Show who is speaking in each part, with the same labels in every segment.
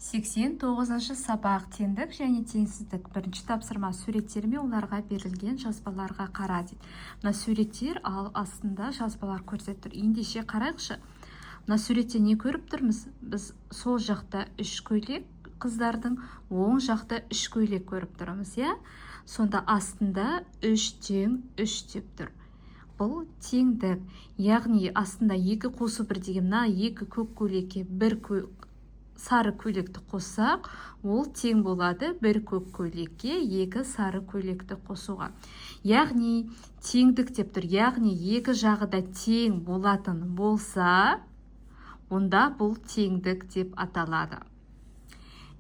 Speaker 1: 89 сабақ. Теңдік және теңсіздік. Бірінші тапсырма: суреттер мен оларға берілген жазбаларға қара дейді. Мына суреттер, ал астында жазбалар көрсетіп тұр. Ендеше қарайықшы, мына суретте не көріп тұрмыз біз? Сол жақта үш көйлек, қыздардың, оң жақта үш көйлек көріп тұрмыз, иә. Сонда астында 3 тең 3 деп тұр. Бұл теңдік, яғни астында 2 қосу 1 деген, мына екі көк көйлекке бір сары көйлекті қоссақ, ол тең болады бір көк көйлекке екі сары көйлекті қосуға. Яғни теңдік деп тұр, яғни екі жағы да тең болатын болса, онда бұл теңдік деп аталады.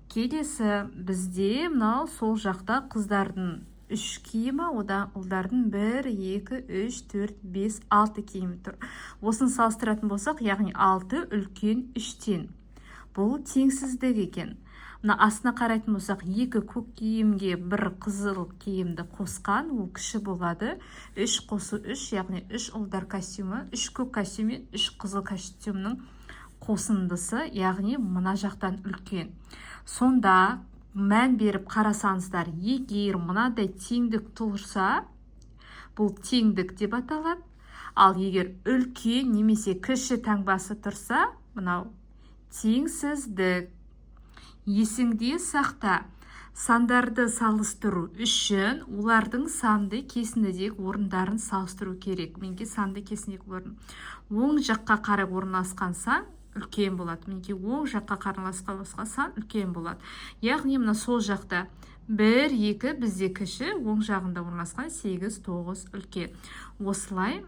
Speaker 1: Келесі бізде мынау сол жақта қыздардың үш киімі, одан ұлдардың бір, екі, үш, төрт, бес, алты киімі тұр. Осыны салыстыратын болсақ, яғни алты үлкен үштен, бұл теңсіздік екен. Мына астына қарайтын болсақ, екі көк киімге бір қызыл киімді қосқан, ол кіші болады 3 қосу 3, яғни үш ұлдар костюмі, үш көк костюм мен үш қызыл костюмнің қосындысы, яғни мына жақтан үлкен. Сонда мән беріп қарасаңыздар, егер мынадай теңдік тұрса, бұл теңдік деп аталады, ал егер үлкен немесе кіші таңбасы тұрса, мынау теңсіздік. Есіңде сақта: сандарды салыстыру үшін олардың санды кесіндідегі орындарын салыстыру керек. Мінекей, санды кесіндідегі орын: оң жаққа қарай орналасқан сан үлкен болады. Мінекей, оң жаққа қарай сан үлкен болады, яғни мына сол жақта бір, екі бізде кіші, оң жағында орналасқан сегіз, тоғыз үлкен. Осылай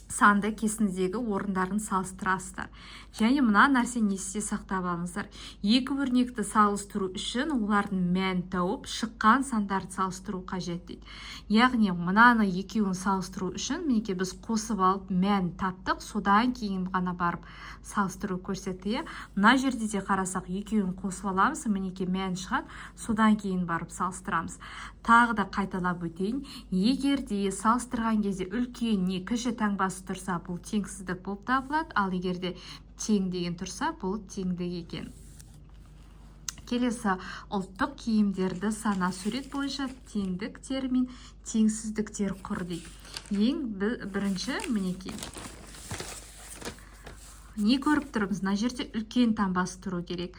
Speaker 1: санды кесіндідегі орындарын салыстырасыздар. Және мына нәрсені есте сақтап алыңыздар: екі өрнекті салыстыру үшін олардың мән тауып, шыққан сандарды салыстыру қажет дейді. Яғни мынаны екеуін салыстыру үшін, мінекей, біз қосып алып мән таптық, содан кейін ғана барып салыстыру көрсетті, иә. Мына жерде де қарасақ, екеуін қосып аламыз, мінекей, мән шығады, содан кейін барып салыстырамыз. Тағы да қайталап өтейін: егер де салыстырған кезде үлкен не кіші таңбасы тұрса, бұл теңсіздік болып табылады, ал егер де тең деген тұрса, бұл теңдік екен. Келесі: ұлттық киімдерді сана, сурет бойынша теңдіктер мен теңсіздіктер құр дейді. Ең бірінші, мінекей, не көріп тұрмыз? Мына жерде үлкен таңбасы тұру керек.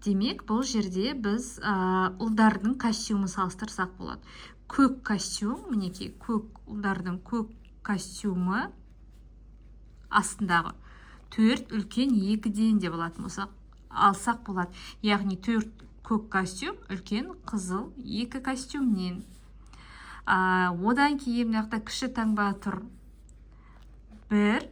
Speaker 1: Демек, бұл жерде біз ұлдардың костюмін салыстырсақ болады. Көк костюм, мінекей, көк, ұлдардың көк костюмі астындағы төрт үлкен екіден деп алатын болсақ, алсақ болады, яғни төрт көк костюм үлкен қызыл екі костюмнен. Одан кейін мына жақта кіші таңба тұр, бір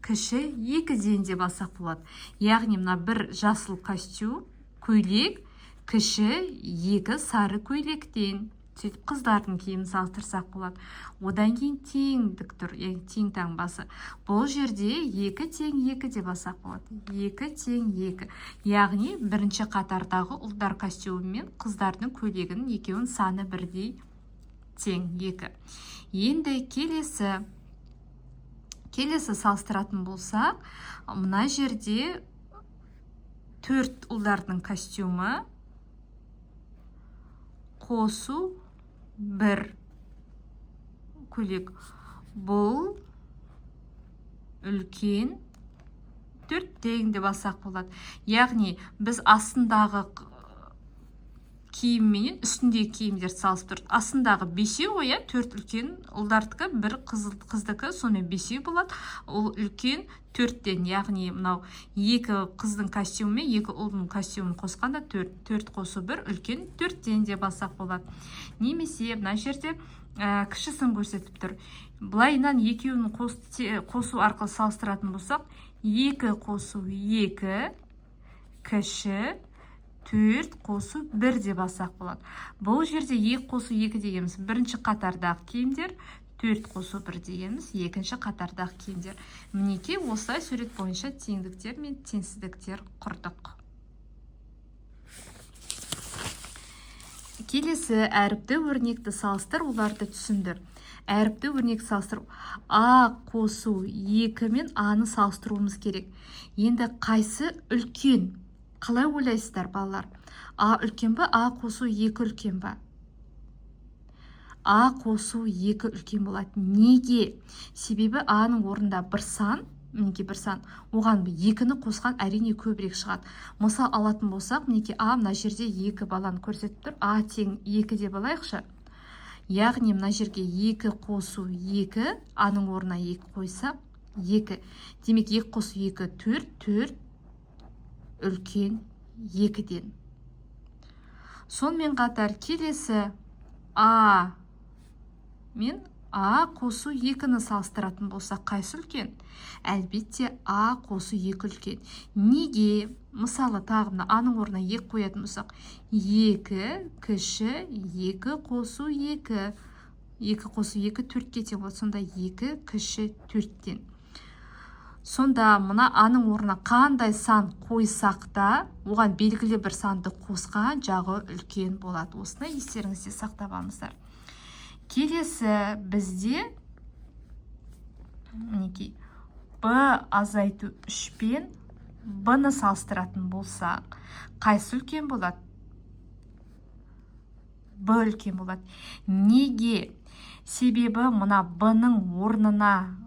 Speaker 1: кіші екіден деп алсақ болады, яғни мына бір жасыл костюм, көйлек кіші екі сары көйлектен. Сөйтіп қыздардың киімін салыстырсақ болады. Одан кейін теңдік тұр, яғни тең таңбасы. Бұл жерде 2 тең 2 деп алсақ болады. 2 тең 2, яғни бірінші қатардағы ұлдар костюмі мен қыздардың көйлегінің екеуінің саны бірдей, тең, екі. Енді келесі салыстыратын болсақ, мына жерде төрт ұлдардың костюмі қосу бір көйлек, бұл үлкен төрттен деп алсақ болады. Яғни біз астындағы киімменен үстіндегі киімдерді салыстырып тұрдық. Астындағы бесеу ғой, иә, төрт үлкен ұлдардікі, бір қыздікі, сонымен бесеу болады. Ол үлкен төрттен, яғни мынау екі қыздың костюмі мен екі ұлдың костюмін қосқанда төрт, 4 қосу 1 үлкен төрттен деп алсақ болады. Немесе мына жерде кішісін көрсетіп тұр. Былайынан екеуін қосу арқылы салыстыратын болсақ, 2 қосу 2 кіші 4 қосу 1 деп алсақ болады. Бұл жерде 2 қосу 2 дегеніміз бірінші қатардағы киімдер, 4 қосу 1 дегеніміз екінші қатардағы киімдер. Мінекей, осылай сурет бойынша теңдіктер мен теңсіздіктер құрдық. Келесі: әріпті өрнекті салыстыр, оларды түсіндір. Әріпті өрнек салыстыру: а қосу 2 мен аны салыстыруымыз керек. Енді қайсы үлкен? Қалай ойлайсыздар, балалар? А үлкен ба, А қосу 2 үлкен ба? А қосу 2 үлкен болады. Неге? Себебі А-ның орнында бір сан, мінекей бір сан, оған 2-ні қосқан әрине көбірек шығады. Мысал алатын болсақ, мінекей А мына жерде 2 баланы көрсетіп тұр. А тең 2 деп алайықшы. Яғни мына жерге 2 қосу 2, А-ның орнына 2 қойсақ, 2. Демек 2 қосу 2, 4, 4 үлкен 2-ден. Сонымен қатар келесі А мен А қосу 2-ні салыстыратын болсақ, қайсы үлкен? Әлбетте А қосу 2 үлкен. Неге? Мысалы, тағы мына А-ның орнына 2 қоятын болсақ, 2 кіші 2 қосу 2. 2 қосу 2 4-ке тең болады. Сонда 2 кіші 4-тен. Сонда мына А-ның орнына қандай сан қойсақ та, оған белгілі бір санды қосқан жағы үлкен болады. Осыны естеріңізде сақтап алыңыздар. Келесі бізде мінекей Б азайту 3 пен Б-ны салыстыратын болсақ, қайсы үлкен болады? Б үлкен болады. Неге? Себебі мына Б-ның орнына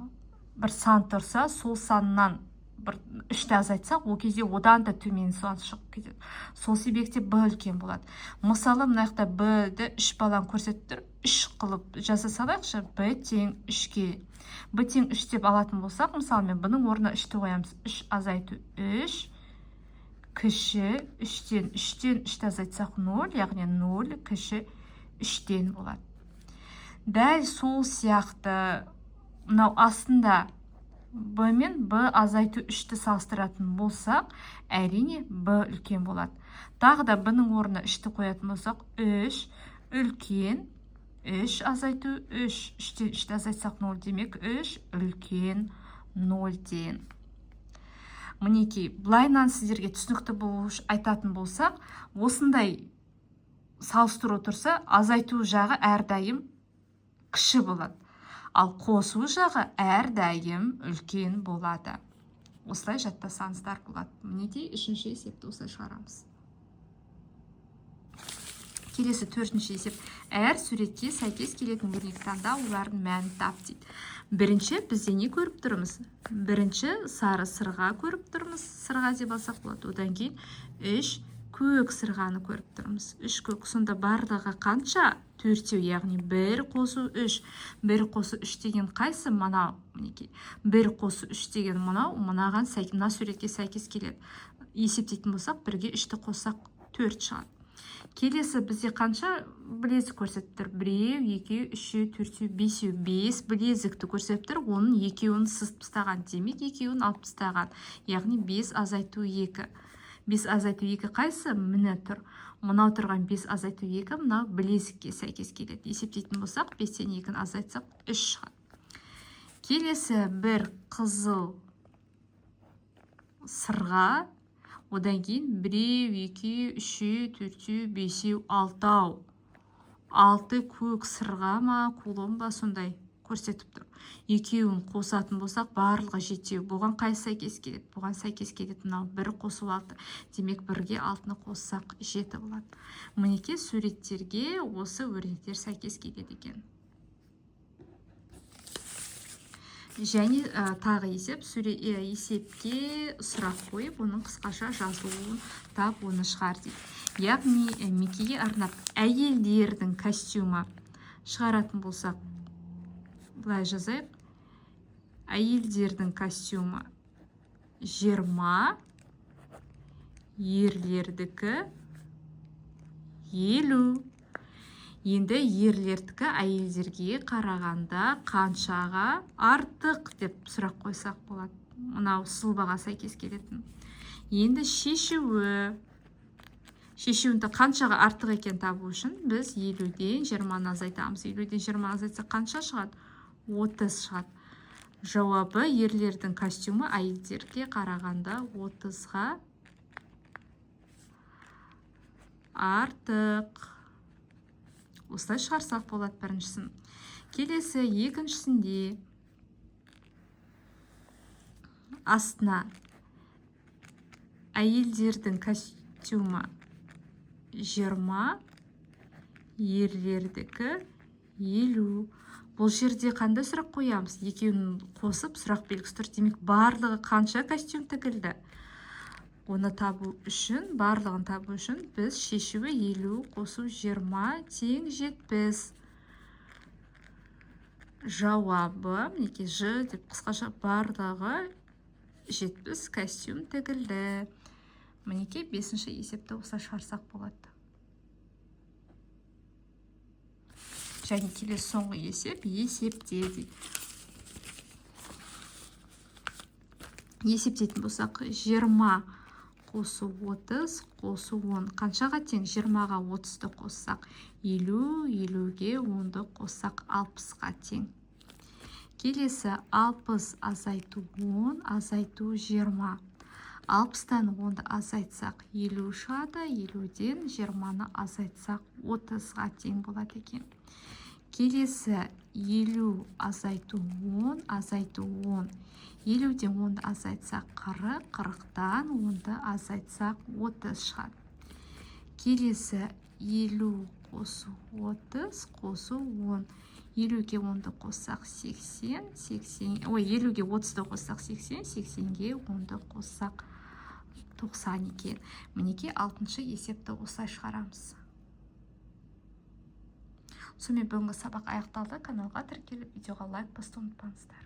Speaker 1: бір сан тұрса, сол саннан бір 3-ті азайтсақ, ол кезде одан да төмен сан шығып кетеді. Сол себепте Б үлкен болады. Мысалы, мына жақта Б-ді 3 баланы көрсетіп тұр. 3 қылып жаза салайықшы, Б тең 3-ке. Б тең 3 деп алатын болсақ, мысалы, мен Б-ның орнына 3-ті қоямыз. 3 азайту 3 кіші 3-тен, 3-тен 3-ті азайтсақ 0, яғни 0 кіші 3-тен болады. Дәл сол сияқты мынау астында Б мен Б азайту 3-ті салыстыратын болсақ, әрине Б үлкен болады. Тағы да Б-ның орнына 3-ті қоятын болсақ, 3 үлкен 3 азайту 3, 3-тен 3-ті азайтсақ 0, демек 3 үлкен 0-ден. Мінекей, былайынан сіздерге түсінікті болу үшін айтатын болсақ, осындай салыстыру тұрса, азайту жағы әрдайым кіші болады. Ал қосу жағы әрдайым үлкен болады. Осылай жаттасаңыздар болады. Мінекей, үшінші есепті осылай шығарамыз. Келесі төртінші есеп. Әр суретке сәйкес келетін өрнек таңда, олардың мәнін тап дейді. Бірінші бізде не көріп тұрмыз? Бірінші сары сырға көріп тұрмыз. Сырға деп алсақ болады. Одан кейін 3 көк сырғаны көріп тұрмыз. 3 көк. Сонда барлығы қанша? Төртеу, яғни 1 қосу 3. 1 қосу 3 деген қайсы? Мынау, мінекей. 1 қосу 3 деген мынау, мынаған мына суретке сәйкес келеді. Есептейтін болсақ, 1-ге 3-ті қоссақ 4 шығады. Келесі бізде қанша білезік көрсетіп тұр? Біреу, екеу, үшеу, төртеу, бесеу. 5 білезікті көрсетіп тұр. Оның екеуін сызып тастаған. Демек, екеуін алып тастаған. Яғни 5 азайту 2. 5 азайту 2 қайсы? Міне тұр. Мынау тұрған 5 азайту 2, мынау білезікке сәйкес келеді. Есептейтін болсақ, 5-тен 2-ні азайтсақ, 3 шығады. Келесі бір қызыл сырға, одан кейін біреу, екеу, үшеу, төртеу, бесеу, алтау. 6 көк сырға ма, кулон ба, сондай көрсетіп тұр. Екеуін қосатын болсақ, барлығы жетеу. Бұған қай сәйкес келеді? Бұған сәйкес келеді мынау 1 қосу 6. Демек, 1-ге 6-ны қоссақ 7 болады. Мінекей суреттерге осы өрнектер сәйкес келеді екен. Және тағы есеп, есепке сұрақ қойып, оның қысқаша жазылуын тап, оны шығар дейді. Яғни, Микиге арнап әйелдердің костюмі шығаратын болсақ, былай жазайық. Әйелдердің костюмі 20, ерлердікі 50. Енді ерлердікі әйелдерге қарағанда қаншаға артық деп сұрақ қойсақ болады. Мынау сұлбаға сәйкес келетін. Енді шешуінде қаншаға артық екен табу үшін біз 50-ден 20-ны азайтамыз. 50-ден 20 азайтсақ қанша шығады? 30 шығады. Жауабы ерлердің костюмі әйелдерге қарағанда 30-ға артық. Осылай шығарсақ болады біріншісін. Келесі екіншісінде астына Әйелдердің костюмі 20, ерлердікі 50. Бұл жерде қандай сұрақ қоямыз? Екеуін қосып сұрақ белгісі тұр. Демек, барлығы қанша костюм тігілді? Оны табу үшін, барлығын табу үшін біз шешуі 50 қосу 20 тең 70. Жауабы, мінекей, Ж деп қысқаша, барлығы 70 костюм тігілді. Мінекей, 5-ші есепті осылай шығарсақ болады. Және келесі соңғы есеп, есепте дейді. Есептейтін болсақ, 20 қосу 30 қосу 10. Қаншаға тең? 20-ға 30-ды қоссақ 50, 50-ге 10-ды қоссақ 60-ға тең. Келесі 60 азайту 10 азайту 20. 60-тан 10-ды азайтсақ 50 шығады, 50-ден 20-ны азайтсақ 30-ға тең болады екен. Келесі 50 азайту 10 азайту 10. 50-ден 10-ды азайтсақ 40, 40-тан 10-ды азайтсақ 30 шығады. Келесі 50 қосу 30 қосу 10. 50-ге 10-ды қоссақ 80, 80, ой, 50-ге 30-ды қоссақ 80, 80-ге 10-ды қоссақ 90 екен. Мінекей, 6-шы есепті осылай шығарамыз. Сонымен бүгінгі сабақ аяқталды. Каналға тіркеліп, видеоға лайк басуды ұмытпаңыздар.